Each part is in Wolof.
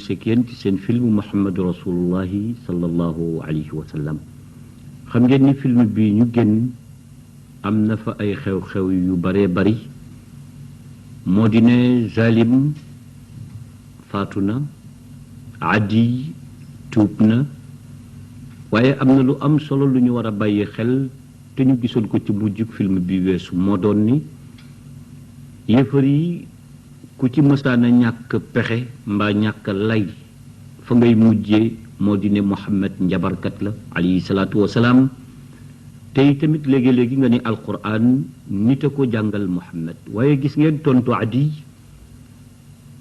si ak yéen ci seen film Muhammadu Rasulullahi sallallahu alayhi wa sallam. xam ngeen ni film bi ñu génn am na fa ay xew-xew yu baree bari moo di ne Zalim faatu na, Adi tuub na, waaye am na lu am solo lu ñu war a bàyyi xel te ñu gisoon ko ci mujjug film bi weesu moo doon ni yéefar yi ku ci mësaana ñàkk pexe mbaa ñàkk lay fa ngay mujjee moo di ne Muhammad njabarkat la alayhi salaatu wasalaam. tey tamit léegi-léegi nga ni alquran nit a ko jàngal Muhammad, waaye gis ngeen tontu Adi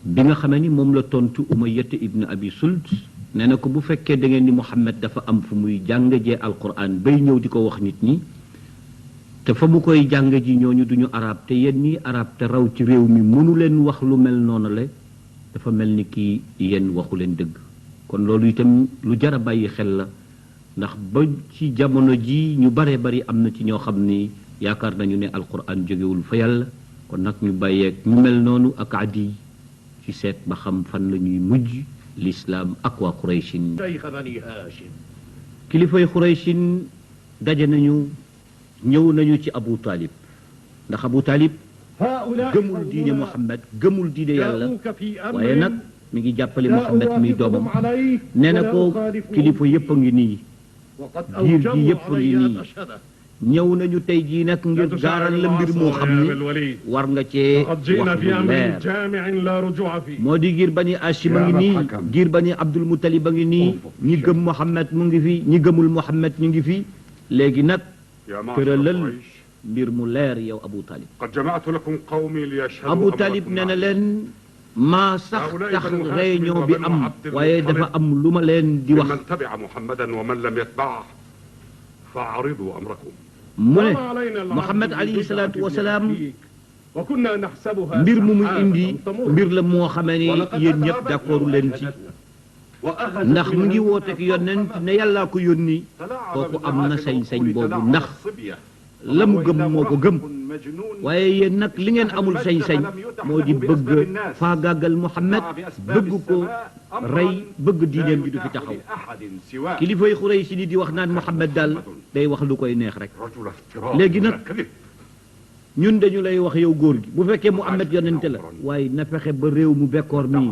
bi nga xamee ni moom la tontu Umayyata ibn Abi Sult nee na ko bu fekkee da ngeen ni Muhammad dafa am fu muy jàngajee alquran bay ñëw di ko wax nit ñi te fa mu koy jàng ji ñooñu duñu arab te yéen ñii arab te raw ci réew mi mënu leen wax lu mel noonu la dafa mel ni kii yéen waxu leen dëgg. kon loolu itam lu jar a bàyyi xel la ndax ba ci jamono ji ñu baree bari am na ci ñoo xam ni yaakaar nañu ne alquran jógewul fa yàlla. kon nag ñu bàyyeeg ñu mel noonu ak Adi ci seet ba xam fan la ñuy mujj l'islam ak waa Qurayshin. kilifay Qurayshin daje nañu ñëw nañu ci Abu Talib ndax Abu Talib gëmul diine Muhammad gëmul diine yàlla waaye nag mi ngi jàppale Muhammad mi doomam nee na ko kilifa yëpp a ngi nii giir gi yëpp a ngi nii ñëw nañu tey jii nag ngir gaaral la mbir moo xam ne war nga cee wax lu leer moo di giir bani Hashim a ngi nii giir bani Abdul Muttalib a ngi nii ñi gëm Muhammad mu ngi fi ñi gëmul Muhammad ñu ngi fi léegi nag tëralal mbir mu leer yow Abu Talib. Abu Talib nee na leen maa sax tax réunion bi am waaye dafa am lu ma leen di wax mu ne Muhammad alayhi salaatu wa salaam mbir mu muy indi mbir la moo xamee ni yéen ñëpp d'accord leen ci ndax mu ngi woote ki yonent ne yàllaa ko yónni kooku am na sañ-sañ boobu ndax la mu gëm moo ko gëm waaye yéen nag li ngeen amul sañ-sañ moo di bëgg faagaagal Muhammad bëgg ko rey bëgg diineem bi du fi taxaw kilifay Xuraysh ni di wax naan Muhammad daal day wax lu koy neex rek. léegi nag ñun dañu lay wax yow góor gi bu fekkee Muhammad yonente la waaye na fexe ba réew mu bekkoor mii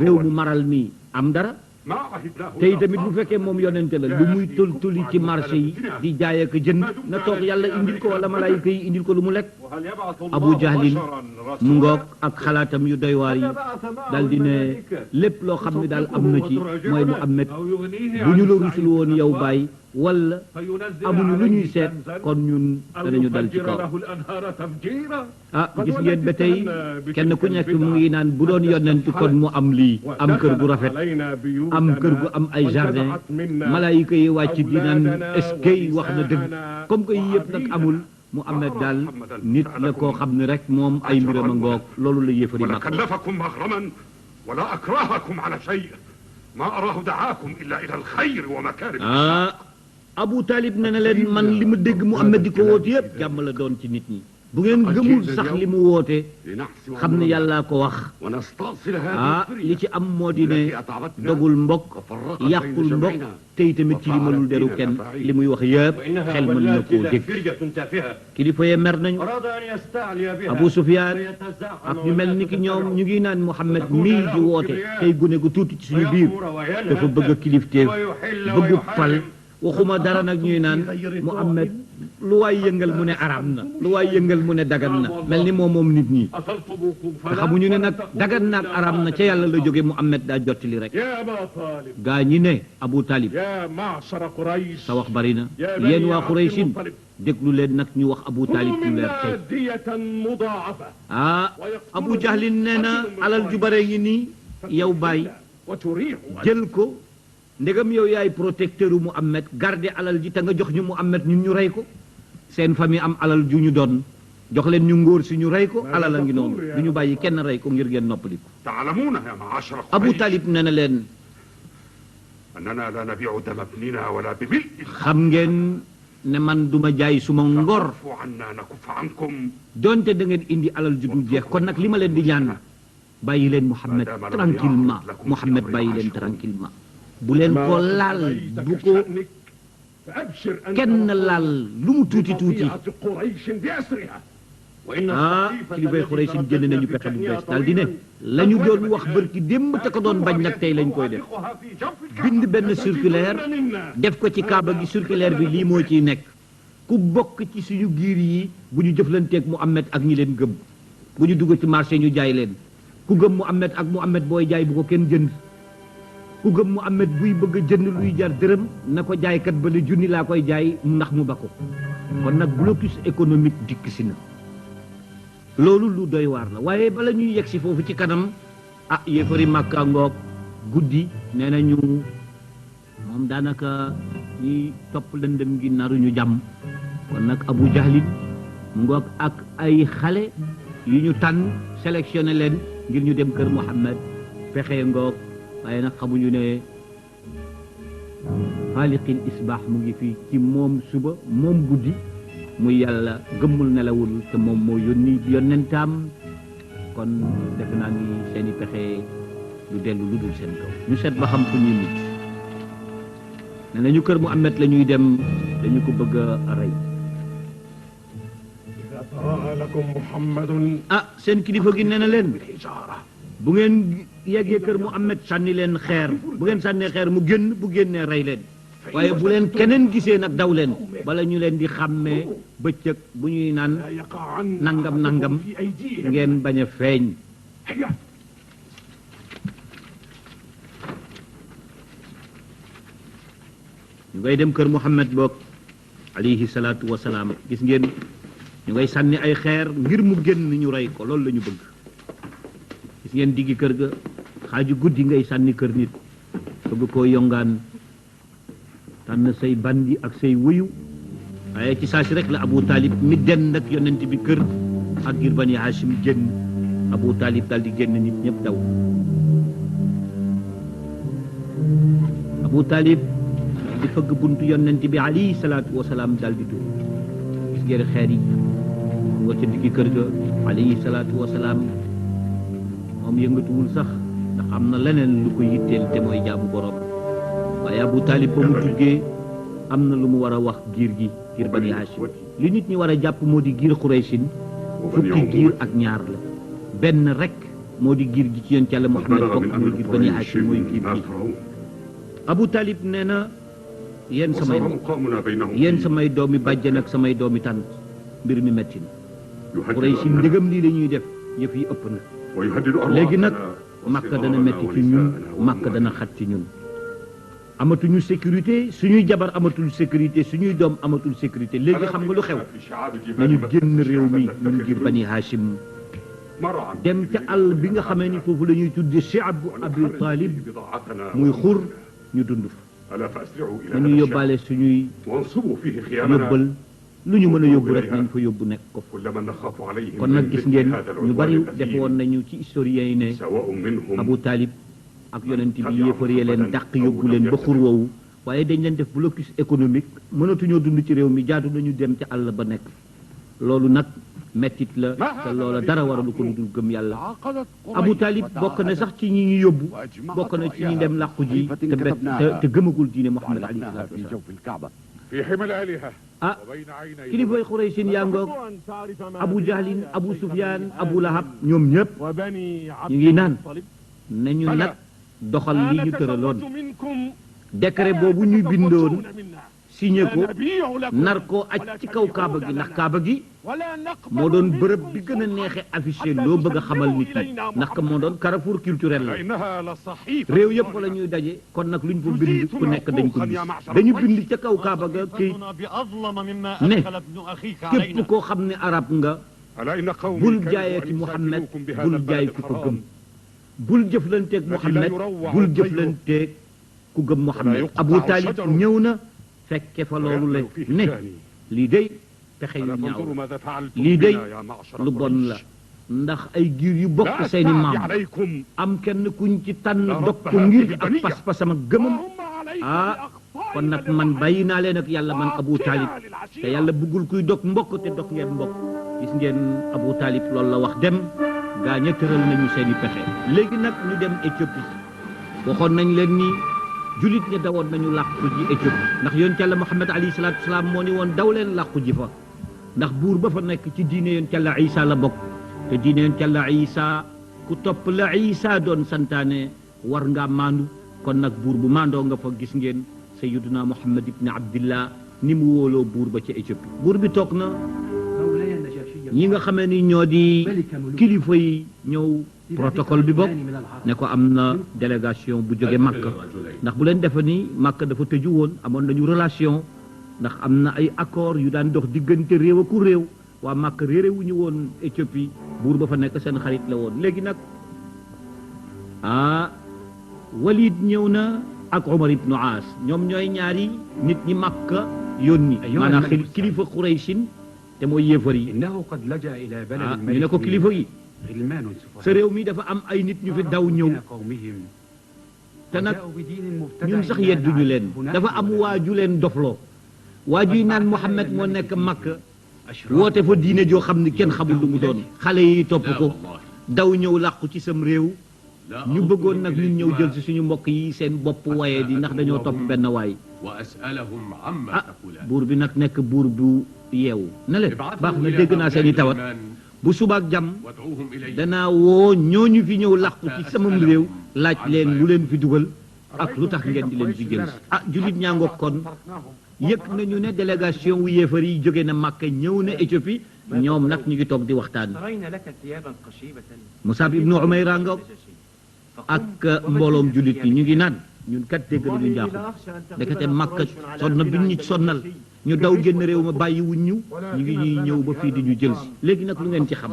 réew mu maral mii am dara tey tamit bu fekkee moom yonente la lu muy toli ci marché yi di jaay ak jënd na toog yàlla indil ko wala malaayika yi indil ko lu mu lekk. Abu Jahlin mu ngoog ak xalaatam yu doy waar yi daal di ne lépp loo xam ne daal am na ci mooy Muhammad bu ñu la rusul woon yow bàyyi wala amuñu lu ñuy seet kon ñun danañu dal ci kaw. gis ngeen ba tey kenn ku nekk mu ngi naan bu doon yonent kon mu am lii am kër gu rafet am kër gu am ay jardin malaayika yi wàcc di naan est-ce que wax na dëgg comme que yii yëpp nag amul Muhammad daal nit la koo xam ne rek moom ay mbiram a ngoog loolu la yéefari mag Abu Talib ne na leen man li ma dégg Muhammad di ko woote yëpp jàmm la doon ci nit ñi bu ngeen gëmul sax li mu woote xam ne yàllaa ko wax li ci am moo di ne dogul mbokk yàqul mbokk tey tamit ci li mënul deru kenn li muy wax yëpp xel mën na koo dégg kilifa yee mer nañu Abu Sufyaan ak ñu mel ni ki ñoom ñu ngi naan Muhammad mii di woote tey gune gu tuuti ci suñu biir dafa bëgg a kilifteef bëgg fal waxuma dara nag ñuy naan Muhammad lu waay yëngal mu ne araam na lu waay yëngal mu ne dagan na mel ni moom nit ñi te xamuñu ne nag dagan na ak araam na ca yàlla la jóge Muhammad daa jottali rek gaa ñi ne Abu Talib sa wax bari na yéen waa Qurayshin déglu leen nag ñu wax Abu Talib ñu leer tey Abu Jahlin nee na alal ju bare ngi nii yow bàyyi jël ko ndegam yow yaay protecteur u Muhammad garde alal ji te nga jox ñu Muhammad ñun ñu rey ko seen famille am alal ju ñu doon jox leen ñu ngóor si ñu rey ko alal a ngi noonu du ñu bàyyi kenn rey ko ngir ngeen noppaliku. Abu Talib nee na leen xam ngeen ne man duma jaay suma ngor donte da ngeen indi alal ju dul jeex kon nag li ma leen di ñaan bàyyi leen Muhammad tranquillement Muhammad bàyyi leen tranquillement bu leen ko laal bu ko kenn laal lu mu tuuti tuuti kilifay Xuraysin génn nañu pexe bu bees daal di ne la ñu doon wax bërki démb te ko doon bañ nag tey lañ koy def bind benn circulaire def ko ci kaaba gi circulaire bi lii moo ciy nekk ku bokk ci suñu giir yi bu ñu jëflanteeg Muhammad ak ñi leen gëm bu ñu dugg ci marché ñu jaay leen ku gëm Muhammad ak Muhammad booy jaay bu ko kenn jënd ku gëm Muhammad buy bëgg a jënd luy jar dërëm na ko jaaykat ba ne junni laa koy jaay ndax mu ba ko kon nag blocus économique dikk si na loolu lu doy waar la waaye bala ñuy yegg si foofu ci kanam yéefari Makka ngoog guddi nee nañu moom daanaka ñi topp lëndëm gi naruñu jàmm kon nag Abu Jahlin ngoog ak ay xale yu ñu tànn sélectionné leen ngir ñu dem kër Muhammad fexe ngoog waaye nag xamuñu ne xaaliqil isbaax mu ngi fii ci moom suba moom guddi muy yàlla gëmmul nelawul te moom moo yónni yónnentaam kon defe naa ni seeni pexe lu dellu lu dul seen kaw ñu seet ba xam fu ñuy mujj ne nañu kër Muhammad la ñuy dem dañu ko bëgg a rey seen kilifa gi nee na leen bu ngeen yeggee kër Muhammad sànni leen xeer bu ngeen sànnee xeer mu génn bu génnee rey leen waaye bu leen keneen gisee nag daw leen bala ñu leen di xàmmee bëccëg bu ñuy naan nangam nangam ngeen bañ a feeñ ñu ngay dem kër Muhammad boog alayhi salaatu wasalaam gis ngeen ñu ngay sànni ay xeer ngir mu génn ñu rey ko loolu la ñu bëgg gis ngeen diggi kër ga xaaju guddi ngay sànni kër nit bëgg koo yongaan tànn say bandi ak say wuyu waaye ci saa si rek la Abu Talib mi den nag yonent bi kër ak ngir Bani Hashim génn Abu Talib daal di génn nit ñëpp daw Abu Talib di fëgg buntu yonent bi alayhi salaatu wasalaam daal di dugg gis ngeen xeer yi nga ca diggi kër ga alayhi salaatu wasalaam moom yëngatuwul sax ndax am na leneen lu ko yitteel te mooy jaamu borom waaye Abu Talib ba mu duggee am na lu mu war a wax giir gi giir Bani Hashim li nit ñi war a jàpp moo di giir Xuraysin fukki giir ak ñaar la benn rek moo di giir gi ci yonent Yàlla Muhammad bokk mooy giir Bani Hashim mooy giir gi Abu Talib nee na yéen samay doomi bàjjen ak samay doomi tànt mbir mi metti na Xuraysin ndegam lii la ñuy def yëf yi ëpp na léegi nag Makka dana metti ci ñun Makka dana xat ci ñun amatuñu sécurité suñuy jabar amatul sécurité suñuy doom amatul sécurité léegi xam nga lu xew nañu génn réew mi ñun ngir Bani Hashim dem ca àll bi nga xamee ni foofu la ñuy tudde Shi'ab Abi Talib muy xur ñu dund fa nañu yóbbaale suñuy yóbbal lu ñu mën a yóbbu rek nañ fa yóbbu nekk ko kon nag gis ngeen ñu bari def woon nañu ci historiens yi ne Abu Talib ak yonent bi yéefaree leen dàq yóbbu leen ba xur woowu waaye dañ leen def blocus économique mënatuñoo dund ci réew mi jaadu nañu dem ca àll ba nekk loolu nag mettit la te loola dara waralu ko lu dul gëm yàlla Abu Talib bokk na sax ci ñi ñu yóbbu bokk na ci ñi dem làqu ji te gëmagul diine Muhammad alayhi salaatu wasalaam kilifay Xuraysin yaa ngoog Abu Jahlin Abu Sufyaan Abu Lahab ñoom ñëpp ñu ngi naan nañu nag doxal li ñu tëraloon décret boobu ñu bindoon signé ko nar koo aj ci kaw kaaba gi ndax kaaba gi moo doon bërëb bi gën a neexe affiché loo bëgg a xamal nit ñi ndax moo doon carrefour culturel la réew yëpp la ñuy daje kon nag lu ñu fa bind ku nekk dañ ko gis dañu bind ca kaw kaaba ga kii ne képp koo xam ne arab nga bul jaayee ci Muhammad bul jaay ku ko gëm bul jëflanteeg Muhammad bul jëflanteeg ku gëm Muhammad Abu Talib ñëw na fekke fa loolu la ne lii day pexe yu ñaaw lii day lu bon la ndax ay giir yu bokk seeni maam am kenn kuñ ci tànn dog ko ngir ak pas-pasam ak gëmam kon nag man bàyyi naa leen ak yàlla man Abu Talib te yàlla bëggul kuy dog mbokk te dog ngeen mbokk gis ngeen Abu Talib loolu la wax dem gaaña tëral nañu seeni pexe léegi nag ñu dem Éthiopie waxoon nañ leen ni julit ña dawoon nañu làqu ji Éthiopie ndax yonent Yàlla Muhammad alayhi salaatu wasalaam moo ni woon daw leen làqu ji fa ndax buur ba fa nekk ci diine yonent Yàlla Isa la bokk te diine yonent Yàlla Isa ku topp la Isa doon santaane war ngaa maandu kon nag buur bu maandoo nga fa gis ngeen sayyiduna Muhammad ibn Abdillah ni mu wóoloo buur ba ca Éthiopie buur bi toog na ñi nga xamee ni ñoo di kilifa yi ñëw protocole bi bokk ne ko am na délégation bu jóge Makka ndax bu leen defe ni Makka dafa tëju woon amoon nañu relation ndax am na ay accord yu daan dox diggante réew ak réew waa Makka réeré wu ñu woon Éthiopie buur ba fa nekk seen xarit la woon léegi nag Walid ñëw na ak Umar ibnu Aas ñoom ñooy ñaari nit ñi Makka yónni maanaam kilifa Qurayshin te mooy yéefar yi ñu ne ko kilifa yi sa réew mi dafa am ay nit ñu fi daw ñëw te nag ñun sax yedduñu leen dafa am waaju leen dofloo waajuy naan Muhammad moo nekk Makka woote fa diine joo xam ni kenn xamul lu mu doon xale yi topp ko daw ñëw làqu ci sam réew ñu bëggoon nag ñun ñëw jël ci suñu mbokk yi seen bopp waye di ndax dañoo topp benn waay buur bi nag nekk buur bu yeewu na leen baax na dégg naa seen i tawat bu subaak jàmm danaa woo ñooñu fi ñëw làqu ci samam réew laaj leen lu leen fi dugal ak lu tax ngeen di leen fi jël jullit ñaa ngoog kon yëg nañu ne délégation wu yéefar yi jóge na Makka ñëw na Éthiopie ñoom nag ñu ngi toog di waxtaan Musab ibnu Umayra ngoog ak mbooloom jullit yi ñu ngi naan ñun kat dégg nañu njaaxu ndekete Makka sonna biñ ñu sonnal ñu daw génn réew ma bàyyi wuñ ñu ngi ñuy ñëw ba fii di ñu jël si léegi nag lu ngeen ci xam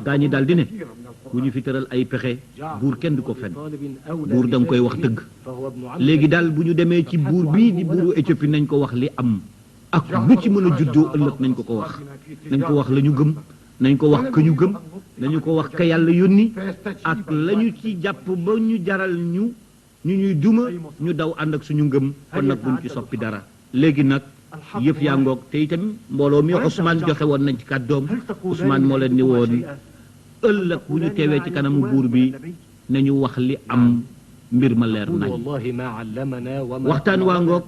gaa ñi daal di ne bu ñu fi tëral ay pexe buur kenn du ko fen buur da nga koy wax dëgg léegi daal bu ñu demee ci buur bii di buuru Éthiopie nañ ko wax li am ak lu ci mën a juddoo ëllëg nañ ko wax nañ ko wax la ñu gëm nañ ko wax ka ñu gëm nañu ko wax ka yàlla yónni ak la ñu ci jàpp ba ñu jaral ñu ñuy duma ñu daw ànd ak suñu ngëm kon nag buñ ci soppi dara léegi nag yëf yaa ngoog te itam mbooloo mi Ousmane joxe woon nañ ci kàddoom Ousmane moo leen ni woon ëllëg bu ñu teewee ci kanamu buur bi nañu wax li am mbir ma leer nañ waxtaan waa ngoog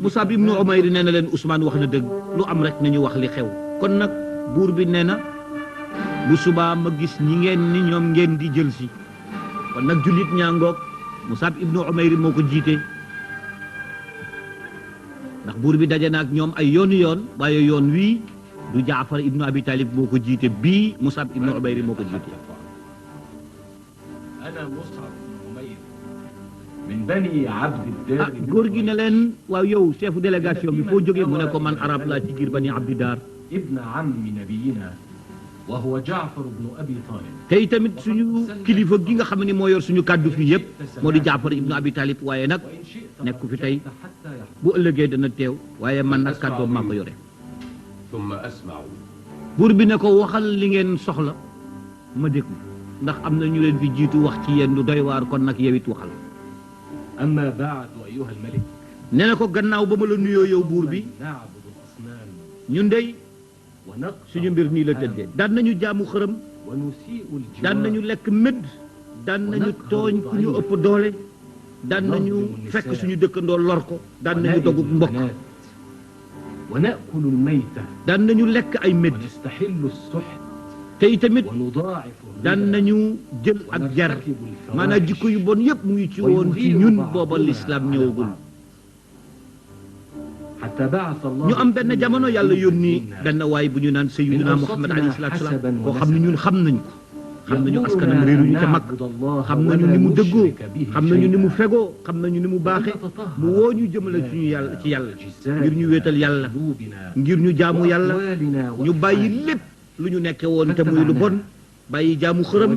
Musab ibnu Umayr nee na leen Ousmane wax na dëgg lu am rek nañu wax li xew kon nag buur bi nee na bu subaa ma gis ñi ngeen ni ñoom ngeen di jël si kon nag jullit ñaa ngoog Musab ibnu Umayr moo ko jiite ndax buur bi daje na ak ñoom ay yoon waaye yoon wii du Jaafar ibnu Abi Talib moo ko jiite bii Musab ibnu Umayr moo ko jiite góor gi ne leen waaw yow chefu délégation bi foo jógee mu ne ko man arab laa ci giir Bani Abdiddar tey tamit suñu kilifa gi nga xam ne moo yor suñu kàddu fii yëpp moo di Jaafar ibnu Abi Talib waaye nag nekku fi tey bu ëllëgee dana teew waaye man nag kàddoom maa ko yore buur bi ne ko waxal li ngeen soxla ma déglu ndax am na ñu leen fi jiitu wax ci yéen lu doy waar kon nag yow it waxal amma ba'du ayyuha al-malik nee na ko gannaaw ba ma la nuyoo yow buur bi ñun dey suñu mbir nii la tëddee daan nañu jaamu xërëm daan nañu lekk mëdd daan nañu tooñ ku ñu ëpp doole daan nañu fekk suñu dëkkandoo lor ko daan nañu dogub mbokk daan nañu lekk ay mëdd te itamit daan nañu jël ak jar maanaam jikko yu bon yëpp mu ngi ci woon ci ñun booba lislaam ñëwagul ñu am benn jamono yàlla yónni benn waay bu ñu naan sayyidina Muhammad alayhi salaatu salaam koo xam ne ñun xam nañu ko xam nañu askanam réeruñu ca mag xam nañu ni mu dëggoo xam nañu ni mu fegoo xam nañu ni mu baaxe mu woo ñu jëmale suñu yàlla ci yàlla ngir ñu wéetal yàlla ngir ñu jaamu yàlla ñu bàyyi lépp lu ñu nekke woon te muy lu bon bàyyi jaamu xërëm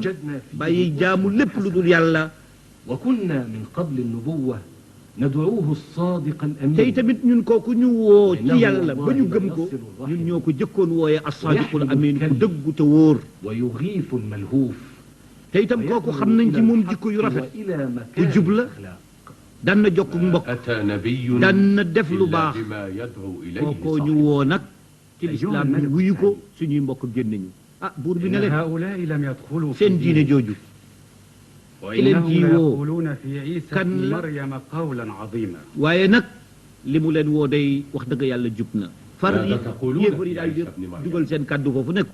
bàyyi jaamu lépp lu dul yàlla wa kunna min qabli an-nubuwwa nad'uuhu as-saadiq al-amiin tey tamit ñun kooku ñu woo ci yàlla ba ñu gëm ko ñun ñoo ko jëkkoon wooyee as-saadiqul amiin ku dëggu te wóor wa yughiithu al-malhuuf tey tam kooku xam nañ ci moom jikko yu rafet ku jub la daan na jokk mbokk daan na def lu baax kookoo ñu woo nag ci lislaam ñu wuyu ko suñuy mbokk génn ñu buur bi ne leen هؤلاء لم يدخلوا seen diine jooju وإنهم ci woo يقولون في عيسى kan ابن la مريم قولا عظيما waaye nag li mu leen woo day wax dëgg yàlla jub na far yi yéefar yi daal di dugal seen kàddu foofu nekk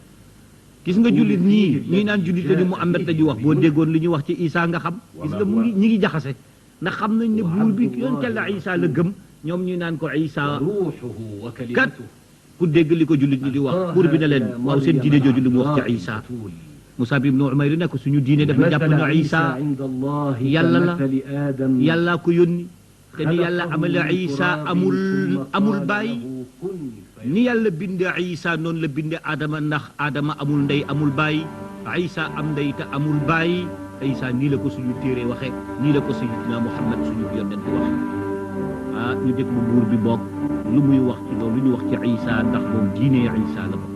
gis nga jullit ñii ñuy naan jullit lañu Muhammad la ñu wax boo déggoon li ñu wax ci Isa nga xam gis nga mu ngi ñi ngi jaxase ndax xam nañ ne buur bi yoon ca la Isa la gëm ñoom ñuy naan ko Isa وروحه kat وكلمته ku dégg li ko jullit ñi di wax buur bi ne leen waaw seen diine jooju li mu wax ci Isa Musaa ibn Umayr ne ko suñu diine dafa jàpp na Isa عند الله yàlla la كمثل آدم yàllaa ko yónni te ni yàlla amale Isa amul baay ni yàlla binde Isa noonu la binde Adama ndax Adama amul ndey amul baay Isa am ndey te amul baay Isa nii la ko suñu téere waxe nii la ko sayyidina Muhammad suñu yonent waxe ñu déglu buur bi bokk lu muy wax ci loolu lu ñu wax ci Isa ndax moom diine Isa la bokk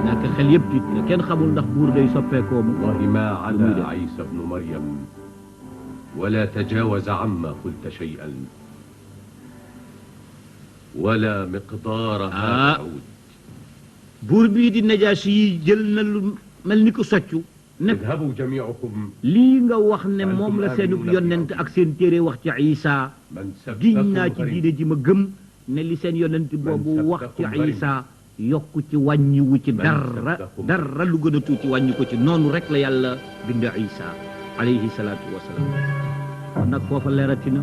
naka xel yëpp tiit na kenn xamul ndax buur day soppeekoo mu والله ما عدا عيسى ابن مريم ولا تجاوز عما قلت شيئا ولا مقدارها تعود buur bii di Najaasi yi jël na lu mel ni ko soccu ne اذهبوا جميعكم lii nga wax ne moom la seenub yonent ak seen téere wax ci Isa من giñ naa سبكم ci غريب diine ji ma gëm ne li seen yonent boobu wax ci Isa yokku ci wàññiwu ci dara lu gën a tuuti wàññi ko ci noonu rek la yàlla bind Isa alayhi salaatu wasalaam kon nag foofa leerati na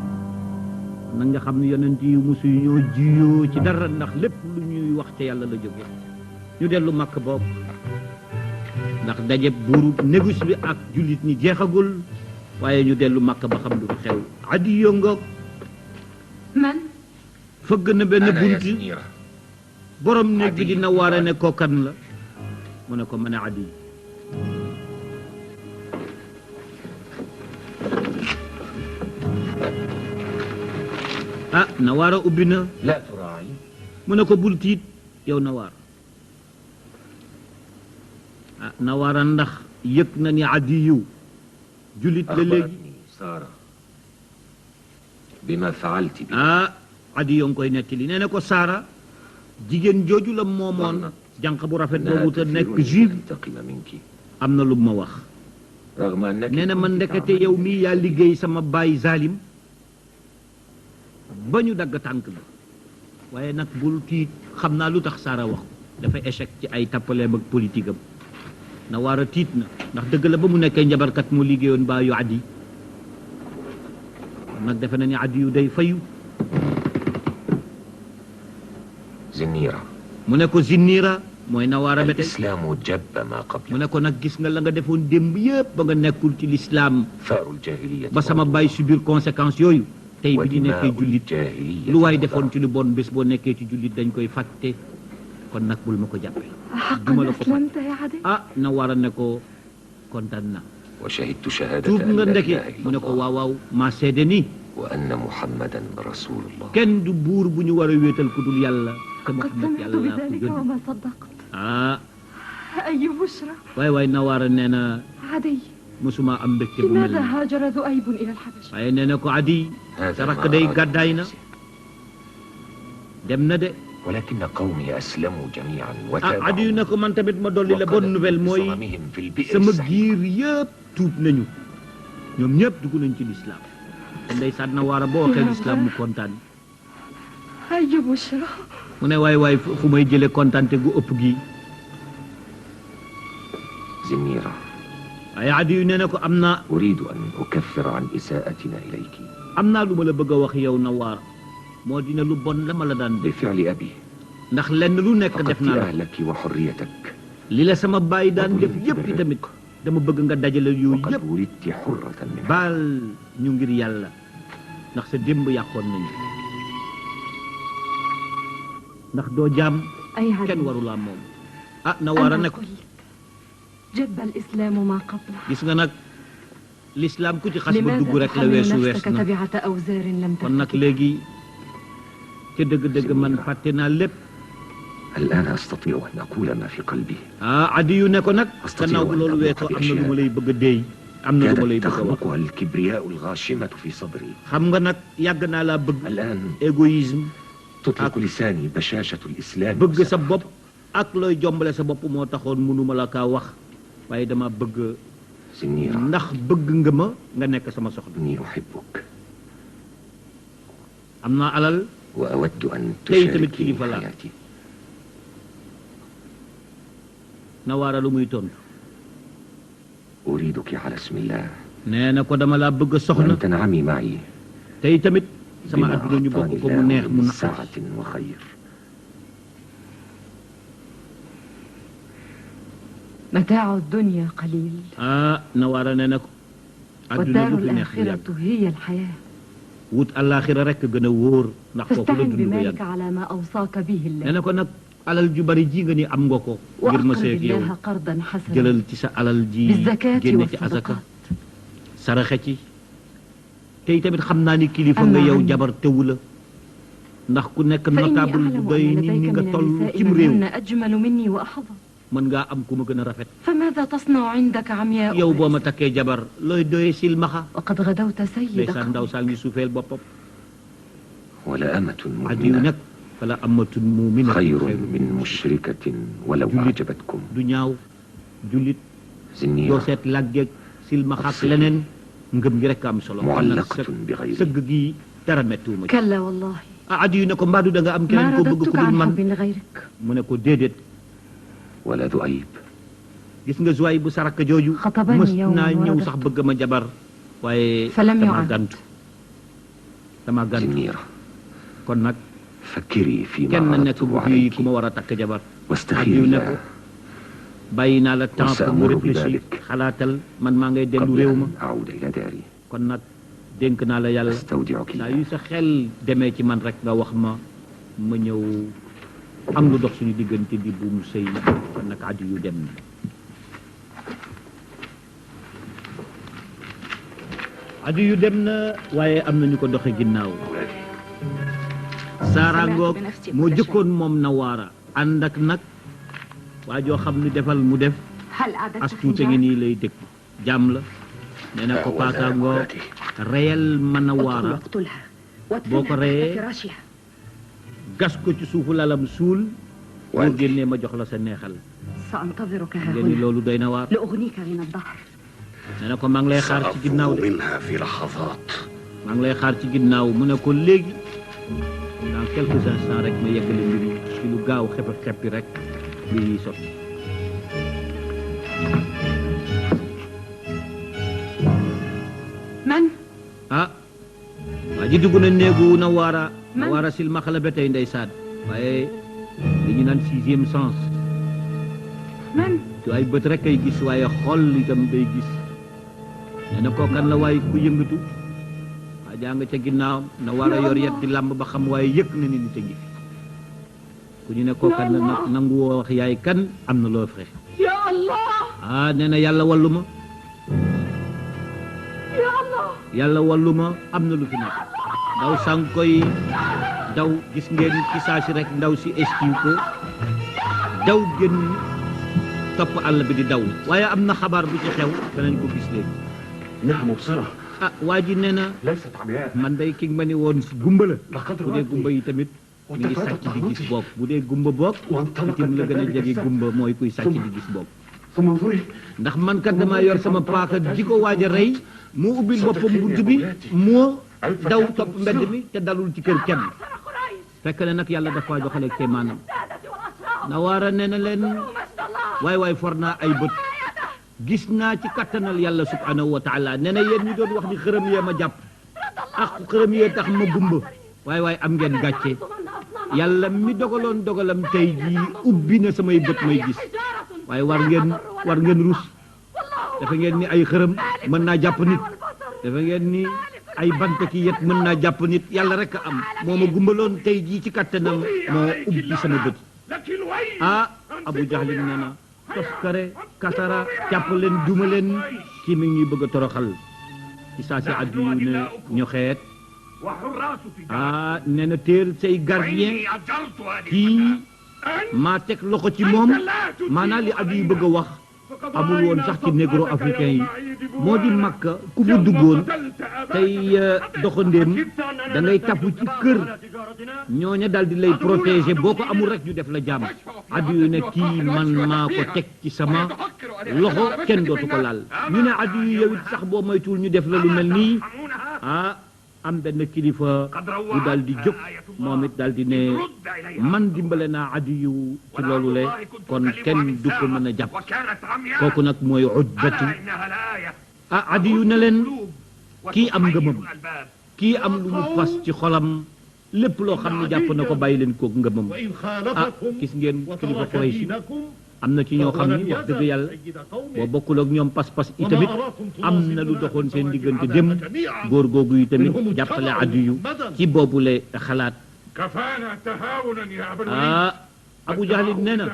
na nga xam ne yonent yi musu ñoo jiyoo ci dara ndax lépp lu ñuy wax ca yàlla la jóge ñu dellu màkk boog ndax daje buuru négus bi ak jullit ñi jeexagul waaye ñu dellu màkk ba xam lu xew adi yongoog man fëgg na benn bunt borom néeg bi dina waare ne kookan la mu ne ko mën a adi Nawaara ubbi na لا تراعي mu ne ko bul tiit yow Nawaar Nawaara ndax yëg na ni adiyu jullit la léegi أخبرتني سارة بما فعلت بي adiyu nga koy nettali nee na ko Saara jigéen jooju la moomoon jànq bu rafet boobu te nekk juif أنتقم منك am na lu ma wax رغم أنك nee na man ndekete yow mii yaa liggéey sama baay Zalim ba ñu dagg tànk bi waaye nag bul tiit xam naa lu tax Saara wax ko dafa échec ci ay tappaleem ak politique am Nawaara tiit na ndax dëgg la ba mu nekkee njabarkat moo liggéeyoon baayu Adi nag defe na ni Adi yu day fayu زنيرة mu ne ko Zinniira mooy Nawaara ba tey الإسلام جب ما mu قبله ne ko nag gis nga la nga defoon démb yëpp ba nga nekkul ci lislaam ثار الجاهلية ba sama baay subir conséquences yooyu tey bi ñu nekkee ودماء jullit الجاهلية lu waay defoon ci lu bon bés boo nekkee ci jullit dañ koy fàtte kon nag bul ma ko jàppee حقا duma la ko fàtte أسلمت يا عدي Nawaara ne ko kontaan na وشهدت شهادة tuub أن nga لا ndeke إله mu إلا ne ko الله waaw waaw maa seede ni وأن محمدا رسول الله kenn du buur bu ñu war a wéetal ku dul yàlla te قد Muhammad سمعت yàlla laa ko بذلك yónni وما صدقت أي بشرى waay waay Nawaara nee na عدي mosuma am mbégte bu mel لماذا nii هاجر ذؤيب إلى الحبشة waaye nee na ko Adi هذا sa rakk ما day أراد gàddaay na نفسه. dem na de ولكن قومي أسلموا جميعا Adi ne ko man tamit ma dolli la bonne nouvelle mooy صنمهم في البئر sama السحيق. giir yëpp tuub nañu ñoom ñëpp dugg nañ ci lislaam te ndeysaan Nawaara boo waxee lislaam mu kontaan أي بشرى mu ne waay waay fu may jële kontaante gu ëpp gi زنيرة waaye Adi nee na ko am naa أريد أن أكفر عن إساءتنا إليك lu ma la bëgg a wax yow Nawaara moo dina lu bon la ma la daan def بفعل أبي ndax lenn lu nekk def فقدت naa la أهلك وحريتك li la sama baay daan def yëpp i tamit dama bëgg nga dajale yooyu وقد yëpp ولدت حرة من baal ñu ngir yàlla ndax sa démb yàqoon nañu ndax doo jaam أي kenn عدي warulaa moom Nawaara ne أنا ko قلت جب الإسلام ما قبله gis nga nag l'islam ku ci xas ba dugg لماذا rek la تحمل weesu wees نفسك na تبعة أوزار لم kon nag تفتك léegi ca dëgg-dëgg man fàtte naa lépp الآن أستطيع أن أقول ما في قلبي. Adiyu ne ko nag gannaaw bu loolu weesoo am na lu ma lay bëgg a déey am na lu ma lay bëgg a wax. تخنقها الكبرياء الغاشمة في صدري. xam nga nag yàgg naa laa bëgg. الآن égoïsme. تطلق لساني بشاشة الإسلام. bëgg sa bopp ak looy jombale sa bopp moo taxoon mënuma la kaa wax waaye dama bëgg. زنيرة. ndax bëgg nga ma nga nekk sama soxna. إني أحبك. am naa alal. وأود أن تشاركيني تشاركيني فلا. حياتي. Nawaara lu muy tontu. أريدك على اسم الله. nee na ko dama laa bëgg a soxna. وأن تنعمي معي. tey tamit sama بما adduna ñu bokk أعطاني ko mu neex الله mu من naqari. سعة وخير. متاع الدنيا قليل Nawaara nee na ko. adduna والدار du fi neex bu yàgg. الآخرة هي الحياة wut àllaaxira rek gën a wóor ndax foofu la فاستعن dund ko بمالك yàgg. على ما أوصاك به nee الله na ko nag alal ju bari ji nga ni am nga ko. ngir ma وأقرض seeg yow الله قرضا حسنا jëlal ci sa alal ji بالزكاة génne ci azaka والصدقات saraxe ci tey tamit xam naa ni kilifa أما nga yow عني jabar tewu la ndax ku nekk فإني notable bu أعلم doy أن ni لديك nga من toll النساء cim من réew هن أجمل مني وأحظى mën ngaa am ku ma gën a rafet فماذا تصنع عندك عمياء yow boo ma بئس؟ takkee jabar looy doyee silmaxa وقد غدوت سيد ndeysaan ndaw قوم saa ngi suufeel boppam ولا أمة adiyu مؤمنة nag fala amatun mu'minatun خير xayrun من مشركة ولو جلد. أعجبتكم. du ñaaw jullit doo زنيرة. seet làggeeg silmaxa ak leneen ngëm gi rek am solo kon nag معلقة بغيري. sëgg gi dara mettiwuma ci كلا والله adiyu ne ko mbaadu da nga am ما keneen ko bëgg رددتك ku dul عن man حب لغيرك mu ne ko déedéet ولا ذؤيب. gis nga Zuway bu saraka jooju خطبني mës يوما naa ñëw ورددت. sax bëgg ma jabar waaye فلم dama يعن. gantu dama gantu زنيرة. kon nag فكري فيما kenn nekk عرضته bu fi عليك ku ma war a takk jabar واستخيري adiyu ne ko الله. bàyyi naa la temps pour mu وسأمر réfléchir بذلك xalaatal man maa ngay dellu قبل réew ma أن أعود إلى داري. kon nag dénk naa la yàlla أستودعك saa الله. yu sa xel demee ci man rek nga wax ma ma ñëw am lu dox suñu diggante di buum sëy kon nag adiyu dem na adiyu dem na waaye am na ñu ko doxe ginnaaw saaraangoog moo jëkkoon moom Nawaara ànd ak nag waa joo xam ni defal mu def هل أعددت as tuute ngi nii lay dëkk jàmm la nee na ko paakaangoog reyal ma Nawaara واقتلها boo ko reyee فراشها gas ko ci suufu lalam suul boo génnee ma jox la sa neexal سأنتظرك ها ngeen ni هنا loolu doy na waar لأغنيك من الظهر nee na ko maa ngi lay xaar ci ginnaaw de منها في لحظات. maa ngi lay xaar ci ginnaaw mu ne ko léegi dans quelques instants rek ma yeggale mbir yi ci lu gaaw xepp xeppi rek mbir yi sotti من؟ ah waa ji dugg na néegu Nawaara silmaxa la ba tey ndeysaan waaye li ñu naan sixième sens من؟ du ay bët rek ay gis waaye xol itam day gis nee na kookan la waaye ku yëngatu waa jaa nga ca ginnaaw Nawaara yor yet di làmb ba xam waaye yëg na ni nit a ngi fi ku ñu ne kookan la nag nangu woo wax yaay kan am na loo fexe يا الله nee na yàlla wallu ma يا الله yàlla wallu ma am na lu fi nekk ndaw sang koy daw gis ngeen ci saa si rek ndaw si esquive ko daw génn topp àll bi di daw waaye am na xabaar bu ci xew danañ ko gis léegi إنها مبصرة waa ji nee na ليست عمياء. man day ki ma ni woon gumba la لقد bu dee gumba yi tamit mi ngi sàcc di gis bopp bu dee gumba bopp itam la gën a jege gumba mooy kuy sàcc di gis bopp ثم انظري ndax man kat damaa yor sama paaka di ko waaj a rey mu ubbil boppam bunt bi moo daw topp mbedd mi te dalul ci kër kenn fekk na nag yàlla dafa joxale ke maanaam Nawaara nee na leen waay for naa ay bët gis naa ci kattanal yàlla subhanahu wa taala nee na yéen ñi doon wax ni xërëm yee ma jàpp ak xërëm yee tax ma gumba waay am ngeen gàcce yàlla mi dogaloon dogalam tey jii ubbi na samay bët may gis waaye war ngeen rus dafa ngeen ni ay xërëm mën naa jàpp nit dafa ngeen ni ay bant ki yet mën naa jàpp nit yàlla rek a am moo ma gumbaloon tey jii ci kattanam moo ubbi sama bët Abu Jahlin nee na toskare kasara jàpp leen duma leen kii mi ngi bëgg a toroxal ci saa si addu yu ne ñu xeet nee na téer say gardien kii maa teg loxo ci moom maanaam li Adiyu bëgg a wax amul woon sax ci négro africain yi moo di Makka ku fa duggoon tey doxandéem da ngay tafu ci kër ñooña dal di lay protéger boo ko amul rek ñu def la jàmm Adiyu ne kii man maa ko teg ci sama loxo kenn dootu ko laal ñu ne Adiyu yow it sax boo moytuwul ñu def la lu mel nii am benn kilifa bu daal di jóg moom it daal di ne man dimbale naa Adiyu ci loolu le kon kenn du ko mën a jàpp kooku nag mooy Utbatu Adiyu ne leen kii am ngëmam kii am lu mu fas ci xolam lépp loo xam ne jàpp na ko bàyyi leen kook ngëmam gis ngeen kilifa Quraysh am na ci ñoo xam ni wax dëgg yàlla boo bokkul ak ñoom pas-pas itamit am na lu doxoon seen diggante dem góor googu yi tamit jàppale Adiyu ci boobule xalaat Abu Jahl nee na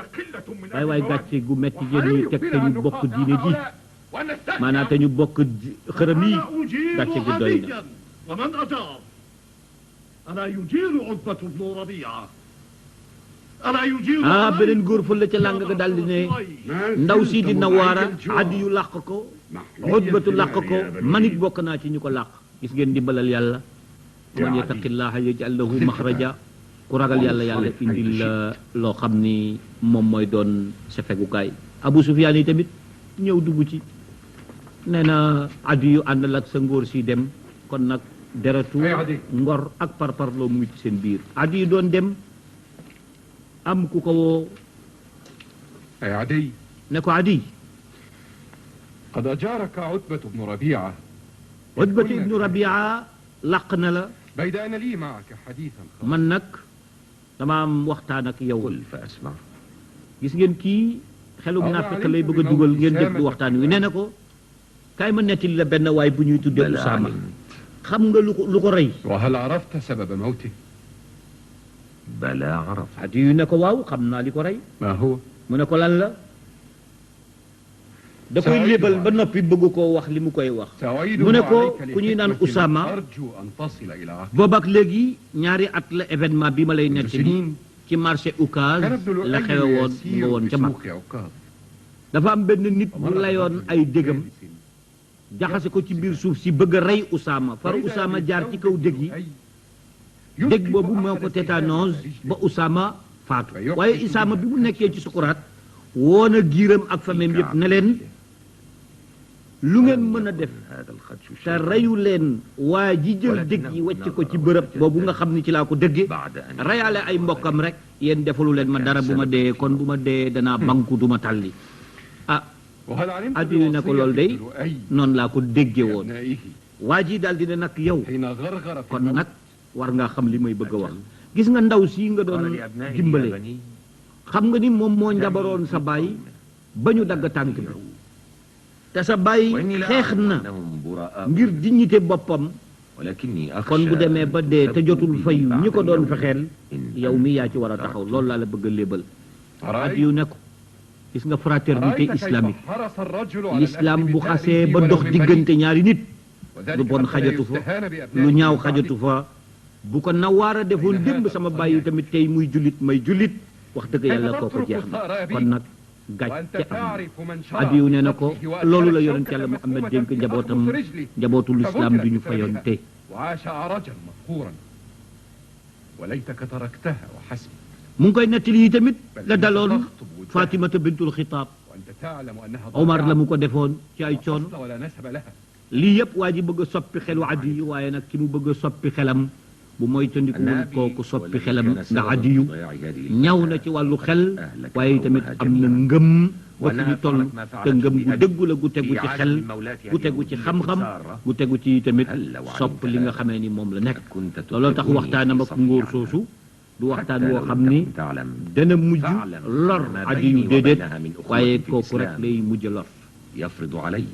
waay gàcce gu metti yéen ñuy teg te ñu bokk diine ji maanaam te ñu bokk xërëm yi gàcce gi doy na beneen góor fële ca làng ga daal di ne ndaw si di Nawaara Adiyu làq ko Utbatu làq ko man it bokk naa ci ñu ko làq gis ngeen dimbalal yàlla man yattaqillaha yaj'al lahu maxraja ku ragal yàlla yàlla indil loo xam ni moom mooy doon sa fegukaay Abu Sufyaan yi tamit ñëw dugg ci nee na Adiyu àndal ak sa ngóor si dem kon nag deretu ngor ak parparloo mu ngi ci seen biir Adiyu doon dem am ku ko woo أي عدي ne ko Adiy قد أجارك عتبة بن ربيعة Utbatu ibnu Rabia làq na la بيد أن لي معك حديثا man nag dama am waxtaan ak yow قل فأسمع gis ngeen kii xelum naa fekk lay bëgg a dugal ngeen déglu waxtaan wi nee na ko kaay ma nettali la benn waay bu ñuy tuddee Usaama xam nga lu ko rey وهل عرفت سبب موته؟ بلى عرف Adiyu ne ko waaw xam naa li ko rey ما هو؟ mu ne ko lan la da koy lébal ba noppi bëgg koo wax li mu koy wax mu ne ko ku ñuy naan Usaama أرجو أن تصل إلى عهد boobaak léegi ñaari at la événement bi ma lay nettali سنين ci marché Ocass كان ابن la لؤي xewe woon nga يسير woon ca mag بسوق عكاظ dafa am benn nit bu layoon ay dégam jaxase ko ci biir suuf si bëgg a rey Usaama far Usaama jaar ci kaw dég yi dég boobu moo ko tétanose ba Usaama faatu waaye Usaama bi mu nekkee ci sukuraat woon a giiram ak famem yëpp ne leen lu ngeen mën a def هذا الخدش te reyu leen waa ji jël dég yi wàcc ko ci bërëb boobu nga xam ni ci laa ko dëgge بعد أن reyaale ay mbokkam rek yéen defalu leen ma dara bu ma dee kon bu ma dee danaa banku du ma talli ah وهل علمت Adiyu ne ko loolu day بوصية ابن لؤي noonu laa ko dégge woon لأبنائه waa ji daal di ne nag yow حين غرغر في kon الموت nag war ngaa xam li may bëgg a wax gis nga ndaw sii nga doon قال لأبنائه يا dimbale بني xam nga ni moom moo njabaroon sa baay ba ñu dagg tànk bi te sa baay وإني لا xeex أعلم na أنهم براء ngir dignité boppam ولكني أخشى kon bu demee ba dee te jotul fayu ñi ko doon fexeel إن yow mi yaa ci war a taxaw loolu laa la bëgg a lébal أرأيت Adiyu ne ko gis nga fraternité كيف islamique حرص الرجل على l'islam الأخذ bu بثأره xasee ba ولو dox من diggante بريء. ñaari nit وذلك lu bon حتى لا xajatu fa يستهان بأبنائه lu ñaaw من xajatu بعده. fa bu ko Nawaara defoon démb sama bàyyi tamit tey muy jullit may jullit wax dëgg yàlla kooku jeex na kon nag وأنت gàcce am تعرف من شرع Adiyu nee na ko بنفسه وأشار loolu la الشوكة yonent yàlla Muhammad ثم dénk تثبت njabootam أخذ رجلي. njabootu l'islam فبذلت du ñu بسببها. fayonte وعاش عرجا مقهورا وليتك تركتها وحسب mu ngi koy nettali yi tamit بل la إنك daloon تخطب وجهها. Fatimata bintul Xitaab وأنت تعلم أنها Omar la ضائعة mu ko defoon ci ay لا coon أصل ولا نسب لها lii yëpp waa ji bëgg a soppi xelu Adiyu waaye nag ki mu bëgg a soppi xelam bu mooy tëndikuwul kooku soppi xelam ndax Adiyu ñaw na ci wàllu xel waaye tamit am na ngëm ba fi ñu toll te ngëm gu dëggu la gu tegu ci xel gu tegu ci xam-xam gu tegu ci tamit sopp li nga xamee ni moom la nekk looloo tax waxtaanam ak ngóor soosu du waxtaan woo xam ni dana mujj lor Adiyu déedéet waaye kooku rek lay mujj lor يفرض علي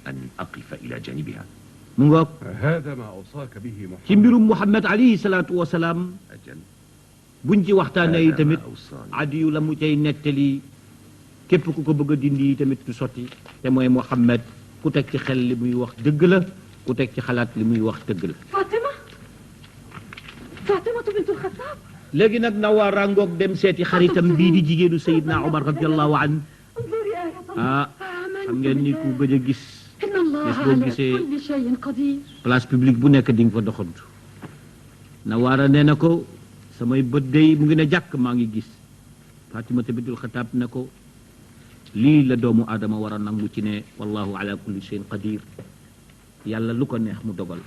أن أقف إلى جانبها mu ngoog هذا ما أوصاك به محمد ci mbirum Muhammad alayhi salaatu wasalaam أجل buñ ci waxtaanee yi هذا tamit ما أوصاني Adiyu la mu cay nettali képp ku ko bëgg a dindi yi tamit du sotti te mooy Muhammad ku teg ci xel li muy wax dëgg la ku teg ci xalaat li muy wax dëgg la فاطمة فاطمة بنت الخطاب léegi nag Nawaara ngoog dem seeti xaritam bii di jigéenu Seydina Omar radiyallahu anhu انظري يا رب xam ngeen ni ku gëj a gis إن الله bés boo على gisee كل شيء قدير place publique bu nekk di nga fa doxantu Nawaara nee na ko samay bët day mu ngi ne jàkk maa ngi gis Fatimata bintul Xataab ne ko lii la doomu aadama war a nangu ci ne wallahu ala kulli shay'in qadir yàlla lu ko neex mu dogal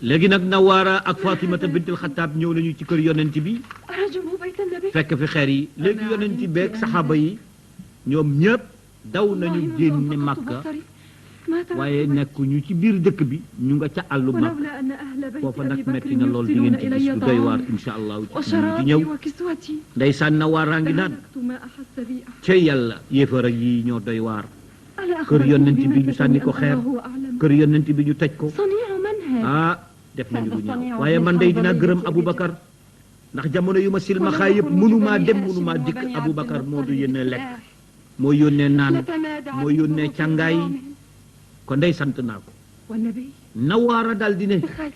léegi nag Nawaara ak Fatimata bintul Xataab ñëw nañu ci kër yonent bi رجموا بيت النبي fekk fi xeer yi léegi yonent beeg saxaaba yi ñoom ñëpp daw nañu génne Makka waaye nekkuñu ci biir dëkk bi ñu nga ca àllu Makka ولولا أن أهل بيت foofa أبي nag بكر metti na lool di يرسلون ngeen ci gis إلي lu doy waar طعام insha allahu ci di وشرابي ñëw وكسوتي ndeysaan Nawaara ngi naan فهلكت ما أحس بي أحد ca yàlla yéefar yi ñoo doy waar ألا kër أخبركم yonent bi ñu بمكة sànni ko أن xeer الله أعلم kër yonent bi ñu tëj ko صنيع من هذا def nañu lu ñaaw waaye man day dinaa gërëm Aboubacar ndax jamono yu ma silmaxaa yëpp mënumaa dem mënumaa dikk Aboubacar moo du yónnee lekk moo yónnee naan moo yónnee càngaay ko ndey sant naa ko والنبي Nawaara daal di ne بخير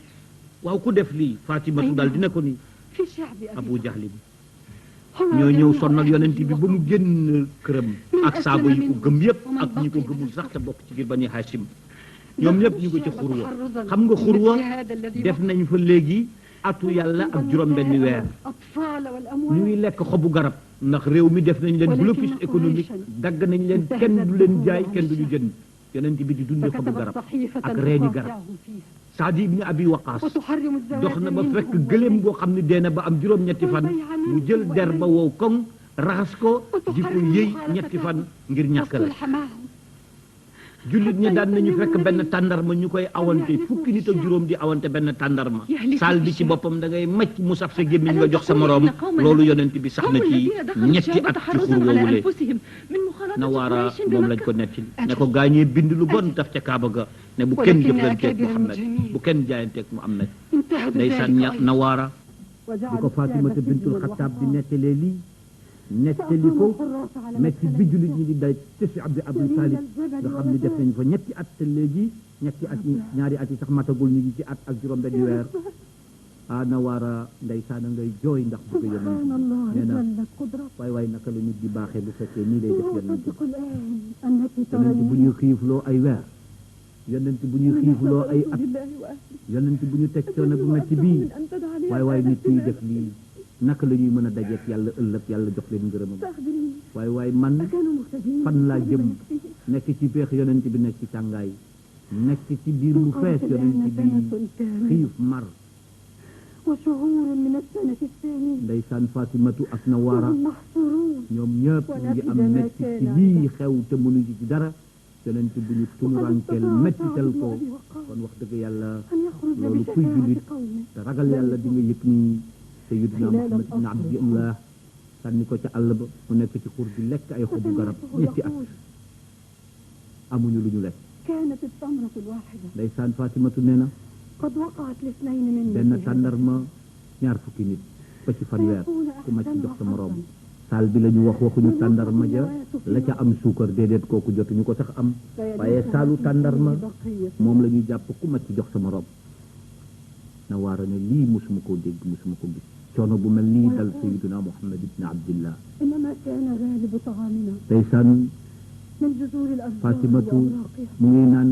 waaw ku def lii Fatimatu daal di ne ko ni في شعب Abu أبي Jahli bi هم ñoo ñëw جميع sonnal yonent bi ba mu أهل génn këram ak saaba yi ko gëm yëpp ak ñi ko gëmul sax te bokk ci biir Bani Hashim ñoom ñëpp ñu ko ci xurwa xam nga xurwa def nañ fa léegi atu yàlla ak juróom-benni weer الأطفال ñuy والأموال lekk xobu garab ndax réew mi def nañ leen blocus économique dagg nañ leen kenn du leen jaay kenn du ñu jënd yonent bi di dundee xobu فكتبت garab صحيفة ak reeni garab تقاطعهم فيها Saadi ibni Abi Waqaas وتحرم الزواج dox na ba منهم fekk gëléem boo xam ne dee na ba am juróom-ñetti fan mu jël der ba wow koŋ raxas ko di ko yëy ñetti fan ngir ñàkk la والصلح معهم jullit ñi daan nañu fekk benn tàndarma ñu koy awante fukki nit ak juróom di awante benn tàndarma saal bi ci boppam da ngay macc mu saf sa gémmiñ nga jox sa moroom loolu yonent bi sax na ci ñetti at ci xur woowule Nawaara moom lañ ko netti ne ko gaañee bind lu bon daf ca Kaaba ga ne bu kenn jëflanteeg Muhammad bu kenn jaayanteeg Muhammad ndeysaan Nawaara di ko Fatimata bintul Xattaab di nettalee lii nettali ko metti bi jullit ñi di day te si Abdi Abu Talib nga xam ne def nañ fa ñetti at te léegi ñetti at yi ñaari at yi sax matagul ñu ngi ci at ak juróom benn weer Nawaara ndeysaan ngay jooy ndax bëgg yonent nee na waay waay naka la nit di baaxee bu fekkee nii lay def yonent yonent bu ñuy xiifloo ay weer yonent bu ñuy xiifloo ay at yonent bu ñu teg coono bu metti bii waay waay nit ñuy def lii naka la ñuy mën a dajeek yàlla ëllëg yàlla jox leen ngërëmam waaye waaye man fan laa jëm nekk ci peex yonent bi nekk ci tàngaay nekk ci biir lu fees yonent bi xiif mar ndeysaan Fatimatu ak Nawaara ñoom ñëpp ñu ngi am metti ci lii xew te mënuñu ci dara yonent bu ñu tumurankeel mettital ko kon wax dëgg yàlla loolu kuy jullit te ragal yàlla di nga yëg ni Sayyidina Muhammad ibn Abdillah sànni ko ca àll ba mu nekk ci xur bi lekk ay xobu garab ñetti at amuñu lu ñu lekk ndeysaan Fatimatu nee na benn tàndarma ñaar fukki nit ba ci fanweer ku ma ci jox sa moroom saal bi la ñu waxuñu tàndarma ja la ca am suukar déedéet kooku jotuñu ko sax am waaye saalu tàndarma moom la ñu jàpp ku ma ci jox sa moroom Nawaara ne lii musuma koo dégg musuma ko gis coono bu mel nii dal Sayyidina Muhammad ibn Abdillah ndeysaan Fatimatu mu ngi naan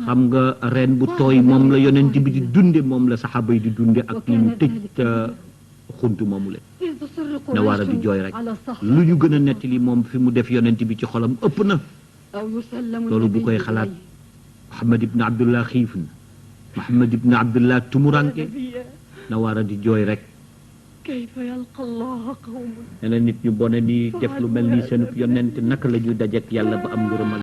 xam nga reen bu tooy moom la yonent bi di dunde moom la saxaaba yi di dunde ak ñu ñu tëj xuntu moomu le Nawaara di jooy rek lu ñu gën a nettali moom fi mu def yonent bi ci xolam ëpp na loolu bu koy xalaat Muhammad ibn Abdullah xiif na Muhammad ibn Abdullah tumuranke Nawaara di jooy rek ne la nit ñu bone nii def lu mel nii seen yonent naka la ñuy dajeek yàlla ba am ngërëmal